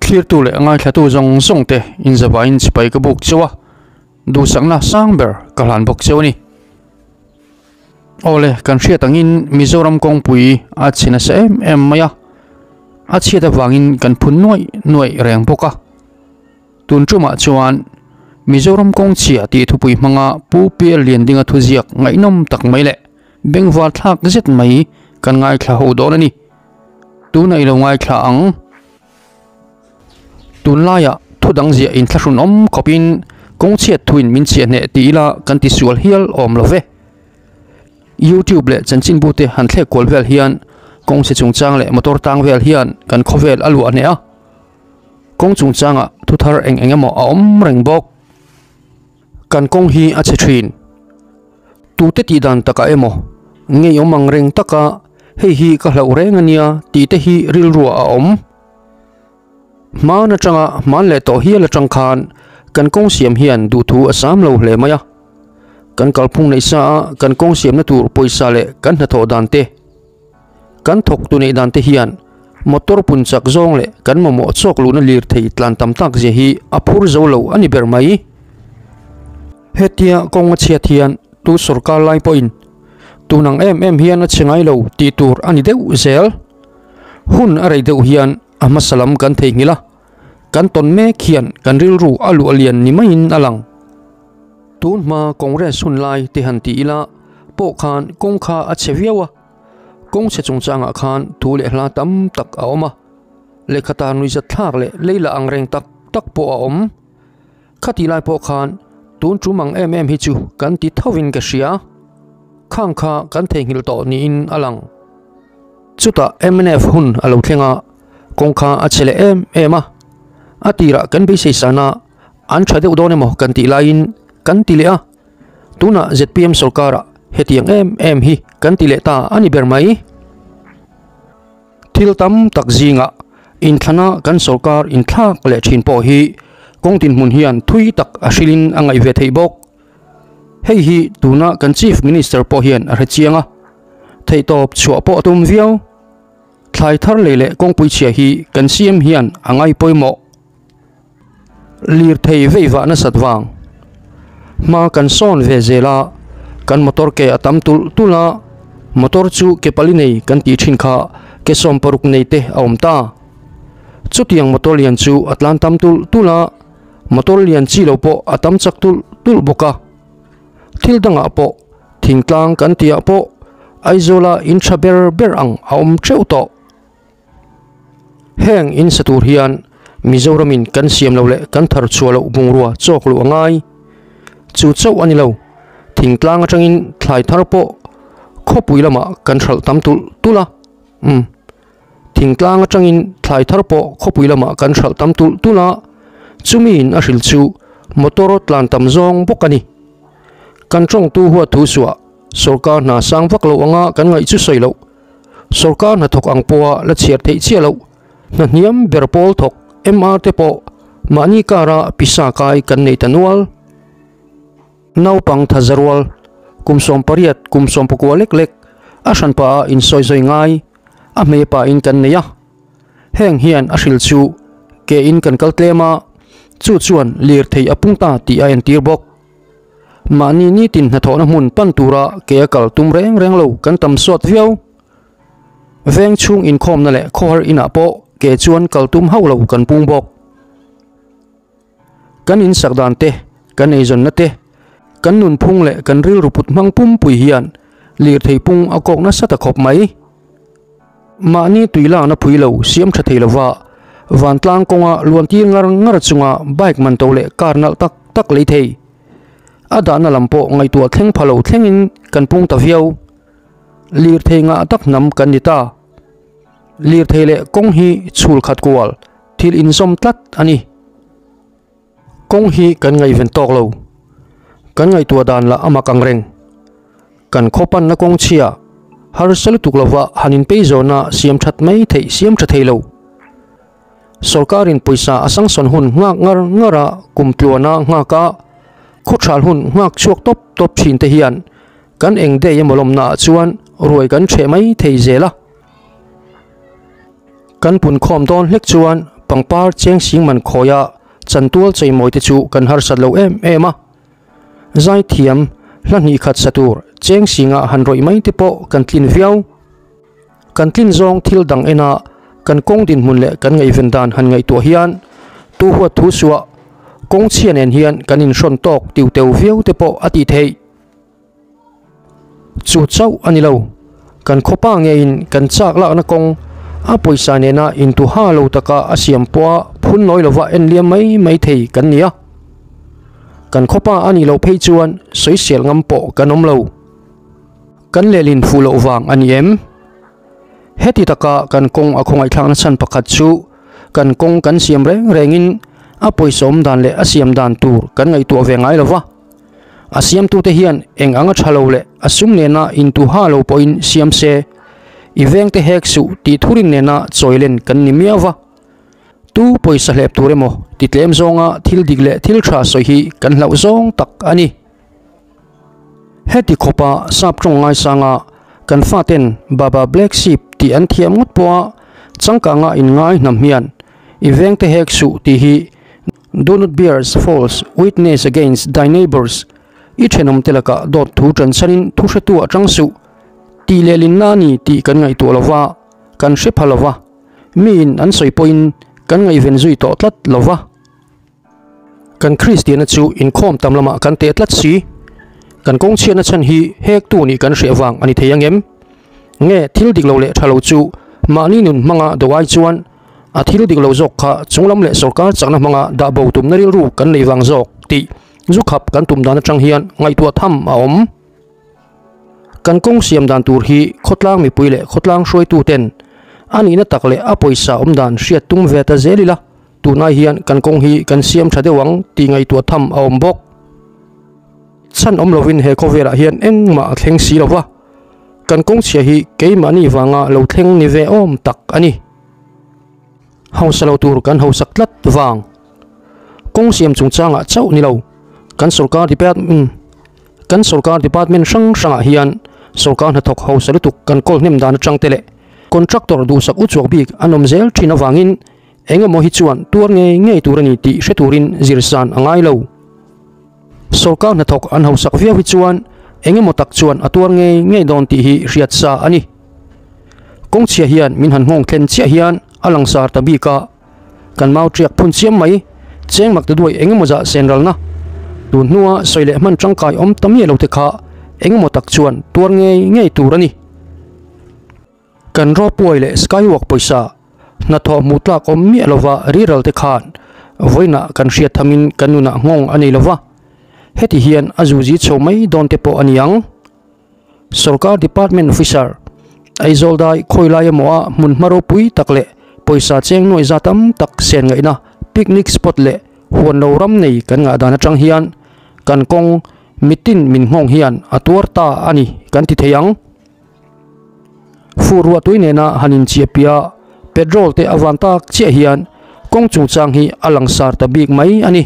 Thlirtu leh ngaithlatu zawng zawng te inzavain chipai ka buk cheu a, duhsakna sang ber ka hlan bawk cheu a ni. Awle, kan hriat angin Mizoram kawngpui a chhe nasa em em mai a, a chhiat avangin kan phun nuaih nuaih reng bawk a. Tun tumah chuan Mizoram kawng chhia tih thupui hmanga Pu PL Liandinga thuziak ngaihnawm tak mai leh bengvar thlak zet mai kan ngaithla ho dawn a ni. Tunah i lo ngaithla ang. Tunlaiah thu dang ziah inthlahrun awm khawpin kawng chhiat thuin min chhiah hneh ti ila kan ti sual hial awm lo ve. Youtube leh chanchinbu te han thlek kual vel hian kawng chhe chungchang leh motor tang vel hian kan khawvel a luah hneh a. Kawng chungchangah thu thar eng eng emaw a awm reng bawk. Kan kawng hi a chhe thin. Tute tih dan takah emaw ngeiawm ang reng taka hei hi ka hlauh reng a nia tih te hi rilruah a awm. Hman atanga hman leh tawh hial atang khan kan kawng siam hian duhthu a sam lo hle mai a. Kan kalphung neih sa a kan kawng siamna tur pawisa leh kan hnathawh dan te, Kan thawktu neih dan te hian motor pun chak zawng leh kan mamawh chawk luhna lirthei tlan tam tak zia hi a phur zo lo a ni ber mai. Hetia kawng a chhiat hian tu sorkar lai pawhin tun ang em em hian a chhe ngai lo tih tur a ni deuh zel. Hun a rei deuh hian a hmasa lam kan theihnghilh a, kan tawn mek hian kan rilru a luah lian ni maiin a lang. Tun hma Congress hun lai te han ti ila pawh khan kawng kha a chhe viau a, kawng chhe chungchangah khan thu leh hla tam tak a awm a, lehkha tar nuihzat thlak leh leila ang reng tak tak pawh a awm. Khati lai pawh khan tun tum ang em em hi chu kan ti thovin ka hria, khang kha kan theihnghilh tawh niin a lang. Chutah mnf hun a lo thleng a, kawng kha a chhe leh em em a, a tirah kan beisei san a, An tha deuh dawn emaw kan tih laiin kan ti leh a, tunah zpm sorkarah hetiang em em hi kan ti leh ta a ni ber mai. Thil tam tak zingah inthlana kan sorkar inthlak leh thin pawh hi kawng dinhmun hian thui tak a hrilhin a ngaih ve theih bawk. Hei hi tuna kan Chief Minister pawh hian a hre chiang a, theihtawp chhuah pawh a tum viau. Thlai thar lei leh kawngpui chhia hi kan CM hian a ngai pawimawh. Lirthei vei vah nasat vang. Hma kan sawn ve zel a, kan motor ke a tam tulh tulh a, motor chu ke pali nei kan tih thin kha ke 16 nei te a awm ta. Chutiang motor lian chu a tlan tam tulh tulh a, motor lian chi lo pawh a tam chak tulh tulh bawk a. Thil dangah pawh thingtlang kan tihah pawh Aizawla in tha ber ber ang a awm teuh tawh. Heng in sa tur hian Mizoramin kan siam lo leh kan thar chhuah loh bungrua chawk luh a ngai. Chu chauh a ni lo, thingtlang atangin thlai thar pawh khawpui lamah kan hralh tam tulh tulh a. Umm. Thingtlang atangin thlai thar pawh khawpui lamah kan hralh tam tulh tulh a, chumiin a hril chu motor tlan tam zawng bawk a ni. Kan tawngtu huat thu suah sorkar hna sang vak lo anga kan ngaih chu sawi loh. Sorkar hnathawk ang pawha la chhiar theih chiah loh, hna hniam ber pawl thawk MR te pawh mahni kara pisa kai kan nei ta nual. Naupang tha zarual, kum 18, kum 19 lek lek a hranpa ah insawi zawi ngai, a hmei pahin kan nei a. Heng hian a hril chu ke in kan kal tlem a, chu chuan lirthei a pung ta tih a entir bawk. Mahni nitin hnathawhna hmun pan tura ke a kal tum reng reng lo kan tam sawt viau. Veng chhung inkhawmna leh khawhar inah pawh ke chuan kal tum hauh lo kan pung bawk. Kan insak dan te, kan eizawnna te, kan nunphung leh kan rilru put hmang pumpui hian lirthei pung a kawk nasa ta khawp mai. Mahni tui lakna phui lo siam tha thei lova vantlang kawnga luan tir ngar ngar chunga bike man to leh car nalh tak tak lei thei. A dahna lam pawh ngaihtuah thleng pha lo thlengin kan pung ta viau. Lirthei ngah tak hnam kan ni ta. Lirthei leh kawng hi chhul khat kual thil inzawm tlat a ni. Kawng hi kan ngaihven tawk lo. Kan ngaihtuah dan lah a mak ang reng. Kan khaw panna kawng chhia harsa lutuk lova han inpei zawna siam that mai theih siam tha thei lo. Sorkarin pawisa a sangsawn hun nghak ngar ngar a, kum tluana nghak a, khaw thal hun nghak chhuak tawp tawp thin te hian kan eng day emaw lawmna ah chuan ruai kan hreh mai thei zel a. Kan punkhawm dawn hlek chuan pangpar cheng sing man khawia chantual cheimawi te chu kan harsat lo em em a. Zaithiam hla hnih khat sa tur cheng singa han rawih mai te pawh kan tlin viau. Kan tlin zawng thil dang ena kan kawng dinhmun leh kan ngaihven dan han ngaihtuah hian tu huat thu suah kawng chhia nen hian kan inhrawn tawk tiu teu viau te pawh a tih theih. Chu chauh a ni lo, kan khawpa ngeiin kan chak lakna kawng a pawisa nena intuha lo taka a siam pawha phun nawi lova en liam mai mai thei kan ni a. Kan khawpa a nih loh phei chuan sawisel ngam pawh kan awm lo. Kan lehlin fuh loh vang a ni em? Heti taka kan kawng a khawngaihthlakna chhan pakhat chu kan kawng kan siam reng rengin a pawisa awm dan leh a siam dan tur kan ngaihtuah ve ngai lo va. A siamtute hian eng anga tha lo leh a sum nena intuha lo pawhin siam se, i vengte hek suh tih thurin nena chawilen kan ni miau va. Tu pawisa hlep tur emaw ti tlem zawnga thil dik leh thil tha sawi hi kan hlauh zawng tak a ni. Heti khawpa sap tawng ngaisanga kan faten Baba Black Sheep tih an thiam ngawt pawha changkanga inngai hnam hian i vengte hek suh tih hi Do not bear false witness against thy neighbours, I thenawmte lakah dawt thu tan chhanin thu hretu a tang suh, tih lehlinna a ni tih kan ngaihtuah lo va, kan hre pha lo va, miin an sawi pawhin kan ngaihven zui tawh tlat lo va. Kan Kristianna chu inkhawm tam lamah kan teh tlat si. Kan kawng chhiatna chhan hi hektu nih kan hreh vang a ni thei ang em? Nge thil dik lo leh tha lo chu mahni nun hmanga do ai chuan A thil dik lo zawk kha chunglam leh sorkar chakna hmanga dah bo tumna rilru kan nei vang zawk tih zu khap kan tum dan atang hian ngaihtuah tham a awm. Kan kawng siam dan tur hi khawtlang mipui leh khawtlang hruaitu ten a nihna tak leh a pawisa awm dan hriat tum ve ta zel ila tunai hian kan kawng hi kan siam tha deuh ang tih ngaihtuah tham a awm bawk. Chhan awm lovin he khawvelah hian engmah a thleng si lova, kan kawng chhia hi keimahni vanga lo thleng ni ve awm tak a ni. Hausa lo tur kan hausak tlat vang. Kawng siam chungchangah chauh ni lo, kan sorkar department kan sorkar department hrang hrangah hian sorkar hnathawk hausa lutuk kan kawl hnem dan atang te leh contractor duhsak uchuak bik an awm zel thin avangin eng emaw hi chuan tuar ngei ngei tur a ni tih hre turin zirsan a ngai lo. Sorkar hnathawk an hausak viau hi chuan eng emaw tak chuan a tuar ngei ngei dawn tih hi hriat sa a ni. Kawngchhia hian min han nghawng thlen chiah hian a langsar ta bik a, kan mau ṭiak phun chiam mai, cheng mak ta duai eng emaw zah sen ralna tun hnua sawi leh hman ṭangkai awm ta miah lo te kha eng emaw tak chuan tuar ngei ngei tur a ni. Kan ropeway leh skywalk pawisa hnathawh hmuh tlak awm miah lova riral te khan vawiinah kan hriat thamin kan nunah nghawng a nei lova, heti hian a zuzi chho mai dawn te pawh a ni ang. Sorkar department officer Aizawl dai khawi lai emaw a hmun hma ropui tak leh pawisa cheng nuai za tam tak sen ngaihna picnic spot leh huan lo ram nei kan ngah dan atang hian kan kawng mitin min nghawng hian a tuar ta a ni kan ti thei ang. Fur ruah tui nena han inchiah piah petrol te a van tak chiah hian kawng chungchang hi a langsar ta bik mai a ni.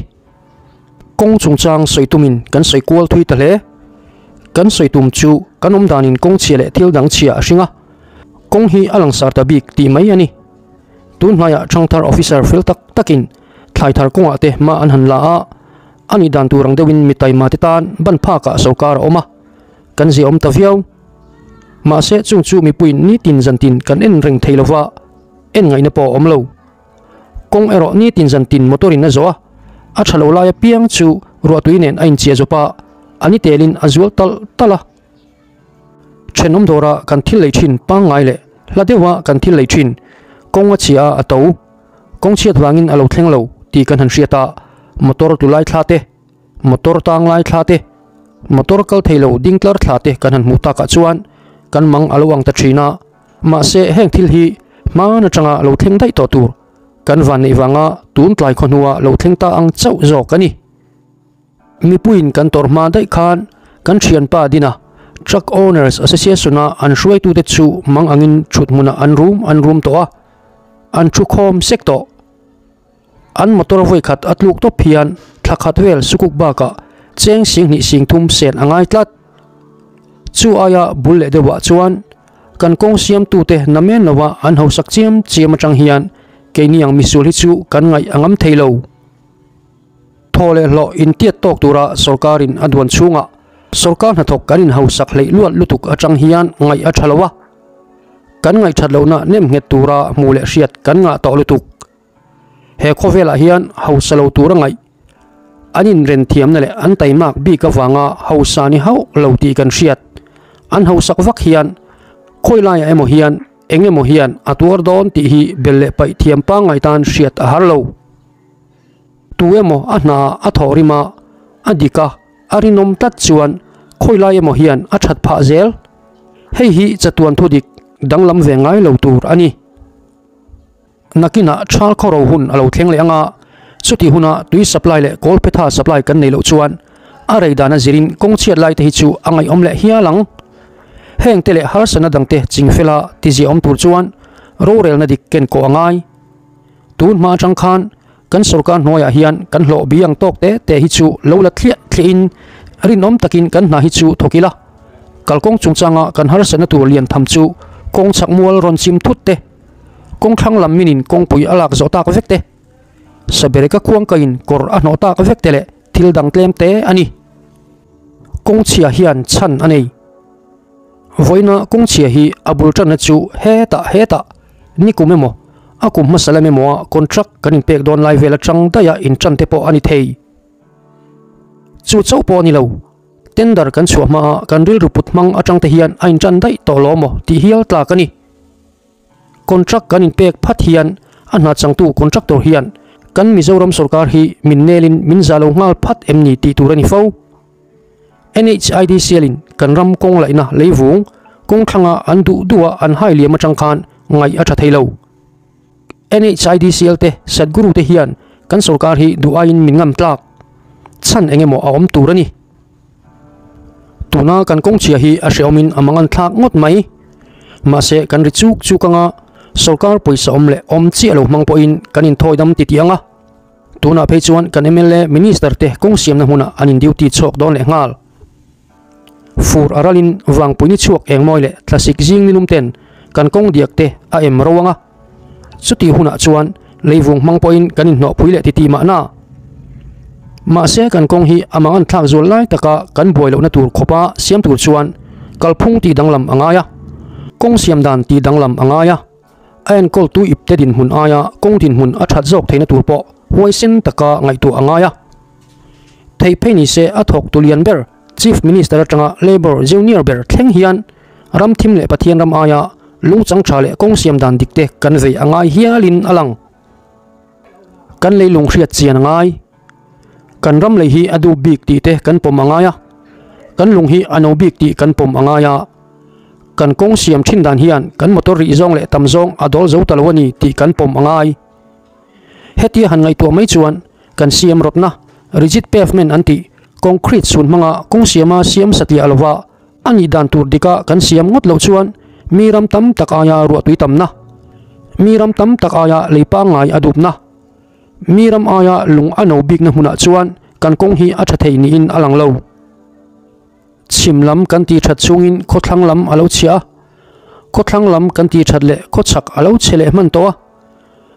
Kawng chungchang sawi tumin kan sawi kual thui ta hle. Kan sawi tum chu kan awm danin kawng chhia leh thil dang chhia a hring a, kawng hi a langsar ta bik tih mai a ni. Tun hnaiah Thangthar officer fel tak takin thlai thar kawngah te hma an han la a, a nih dan tur ang deuhin mi taima te tan ban phakah sorkar a awm a, kan ziaawm ta viau. Mahse chung chu mipuiin nitin zantin kan en reng thei lova, en ngaihna pawh a awm lo. Kawng erawh nitin zantin motor in a zawh a, a tha lo lai apiang chu ruahtui nen a inchiah zawp a, a ni telin a zual talh talh a. Thenawm dawra kan thil lei thin pangngai leh hla deuha kan thil lei thin kawng a chhia a a to. Kawng chhiat vangin a lo thleng lo tih kan han hriat a, motor tlu lai thla te, motor tang lai thla te, motor kal thei lo ding tlar thla te kan han hmuh takah chuan kan mang a lo ang ta thin a. Mahse heng thil hi hman atanga lo thleng daih tawh tur kan van neih vanga tun tlai khaw hnua lo thleng ta ang chauh zawk a ni. Mipuiin kan tawrh hma daih khan kan thianpa Dina, Truck Owners Association-a an hruaitute chu mang angin thut hmunah an rum an rum tawh a, an thu khawm sek tawh. An motor vawi khat a tluk tawp hian thla khat vel sukuk bakah cheng sing hnih sing thum sen a ngai tlat. Chu aia bul leh deuhah chuan kan kawng siamtute namen lova an hausak chiam chiam atang hian Keini ang misual hi chu kan ngaih a ngam thei lo. Thaw leh hlawh intiat tawk tura sorkarin a duan chhungah sorkar hnathawk kan inhausak hleih luat lutuk atang hian ngaih a tha lo a. Kan ngaihthat lohna nem nghet tura hmuh leh hriat kan ngah tawh lutuk. He khawvelah hian hausa lo tura ngaih an inren thiamna leh an taimak bik avanga hausa ni hauh lo tih kan hriat. An hausak vak hian khawi laiah emaw hian eng emaw hian a tuar dawn tih hi bel leh paih thiam pangngai tan hriat a har lo. Tu emaw a hna a thawh rim a, a dik a, a rinawm tlat chuan khawi lai emaw hian a that phah zel. Hei hi chatuan thudik danglam ve ngai lo tur a ni. Nakinah thal khaw ro hun a lo thleng leh ang a, chuti huna tui supply leh kawlphetha supply kan nei loh chuan a rei dana zirin kawng chhiat lai te hi chu a ngaihawm leh hial ang. Heng te leh harsatna dangte chingfela tiziahawm tur chuan rorelna dik ken kawh a ngai. Tun hma atang khan kan sorkar hnuaiah hian kan hlawh bi ang tawk te te hi chu lo la thliah thliahin rinawm takin kan hna hi chu thawk ila. Kalkawng chungchanga kan harsatna tur lian tham chu kawng chhak mual rawn chim thut te, Kawng thlang lam minin kawngpui a lak zawh tak vek te, Sabereka khuangkaiin kawr a hnawh tak vek te leh thil dang tlem te a ni. Kawngchhia hian chhan a nei. Vawiina kawngchhia hi a bul tanna chu hetah hetah ni kum emaw a kum hmasa lam emaw a contract kan inpek dawn lai vel atang daih a intan te pawh a ni thei. Chu chauh pawh a ni lo. Tender kan chhuah hmaa kan rilru put hmang atang te hian a intan daih tawh lo maw tih hial tlak a ni. Contract kan inpek phat hian a hna changtu contractor hian kan Mizoram sorkar hi min nelin min za lo nghal phat em ni tih tur a ni fo. NHIDCL in kan ram kawng laihna leivung kawng thlanga an duh duh a an hai liam atang khan ngaih a tha thei lo. NHIDCL te Sadhguru te hian kan sorkar hi duh aiin min ngam tlak chhan eng emaw a awm tur a ni. Tuna kan kawngchhia hi a hrehawmin a mangan thlak ngawt mai. Mahse kan ri chuk chuk anga sorkar pawisa awm leh awm chiah lo hmang pawhin kan inthawi dam titih anga. Tunah phei chuan kan mla minister te kawng siamna hmunah an in duty chhuak dawn leh nghal. Fur a ralin vangpui ni chhuak engmawi leh thlasik zing nilum ten kan kawng diak te a em ro anga. Chutih hunah chuan leivung hmang pawhin kan inhnawhpui leh titih mahna. Mahse kan kawng hi a mangan thlak zual lai taka kan buai lohna tur khawpa siam tur chuan kalphung tih danglam a ngai a, kawng siam dan tih danglam a ngai a, a enkawltu ipte dinhmun aia kawng dinhmun a that zawk theihna tur pawh huaisen taka ngaihtuah a ngai a. Theih phei ni se a thawk tu lian ber Chief Minister atanga Labour Junior ber thleng hian ram thim leh Pathian ram aia lungchang tha leh kawng siam dan dik te kan vei a ngai hialin a lang. Kan leilung hriat chian a ngai. Kan ram lei hi a dup bik tih te kan pawm a ngai a, kan lung hi a no bik tih kan pawm a ngai a. Kan kawng siam thin dan hian kan motor rih zawng leh tam zawng a dawl zo ta lo a ni tih kan pawm a ngai. Hetia han ngaihtuah mai chuan kan siam rawtna, rigid pavement an tih, concrete chhun hmanga kawng siama siam satliah lova a nih dan tur dika kan siam ngawt loh chuan mi ram tam tak aia ruahtui tamna, mi ram tam tak aia lei pangngai a dupna, mi ram aia lung a no bikna hmunah chuan kan kawng hi a tha thei niin a lang lo. Chhim lam kan tih that chhungin khawthlang lam a lo chhia a, khawthlang lam kan tih that leh khawchhak a lo chhe leh hman tawh a.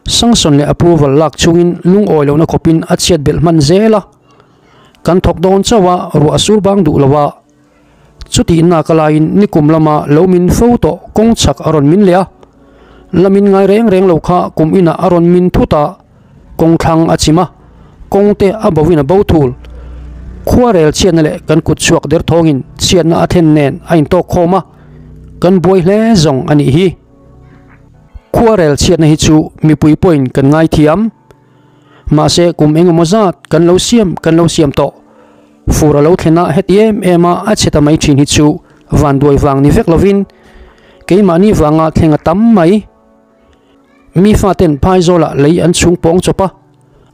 Sanction leh approval lak chungin lungawi lohna khawpin a chhiat belh hman zel a. Kan thawk dawn chauh a, ruah a sur bang duh lo a. Chutih nak a laiin nikum lama lo min fo tawh kawng chhak a rawn min leh a. La min ngai reng reng lo kha kum inah a rawn min thut a, kawng thlang a chim a, kawng te a bo in a bo thul. Khuarel chhiatna leh kan kut chhuak der thawngin chhiatna a thlen nen a intawk khawm a, kan buai hle zawng a nih hi. Khuarel chhiatna hi chu mipui pawhin kan ngaithiam. Mahse kum engemaw zat kan lo siam kan lo siam tawh. Fur a lo thlen a heti em em a a chhe ta mai thin hi chu vanduai vang ni vek lovin keimahni vanga thleng a tam mai. Mi faten phaizawlah lei an chhung pawng chawp a,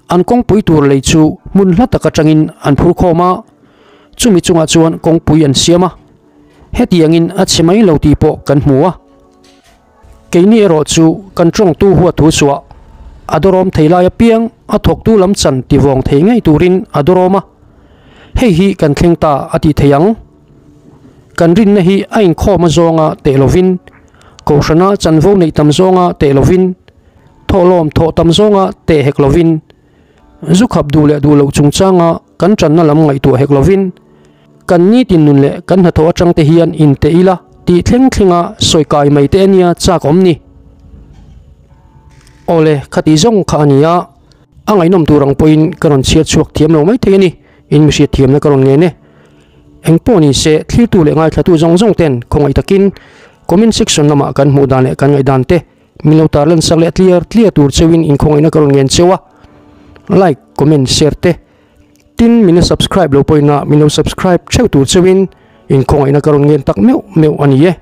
an kawngpui tur lei chu hmun hla tak atangin an phur khawm a, chumi chungah chuan kawngpui an siam a. Hetiangin a chhe mai lo tih pawh kan hmu a. Keini erawh chu kan tawngtu huathu suah a dawrawm thei lai apiang a thawktu lam chan tivawng thei ngei turin a dawrawm a. Hei hi kan thleng ta a tih thei ang. Kan rinna hi a inkhawm a zawnga teh lovin, Kohhrana chanvo neih tam zawnga teh lovin, Thawhlawm thawh tam zawnga teh hek lovin, zu khap duh leh duh loh chungchanga kan tanna lam ngaihtuah hek lovin, kan nitin nun leh kan hnathawh atang te hian inteh ila tih thleng thlenga sawi kai mai te ania chak awm ni. Awle, khati zawng kha a ni a, a ngaihnawm tur ang pawhin ka rawn chhiar chhuak thiam lo maithei a ni, in mihriat thiamna ka rawn ngen e. Engpawh ni se, thlirtu leh ngaithlatu zawng zawng ten khawngaih takin comment section lamah kan hmuh dan leh kan ngaihdan te min lo tarlan sak leh tliar tliar tur cheuhin inkhawngaihna ka rawn ngen cheu a. Like, comment, share te tin min la subscribe lo pawhin a min lo subscribe theuh tur cheuhin inkhawngaihna ka rawn ngen tak meuh meuh a ni e.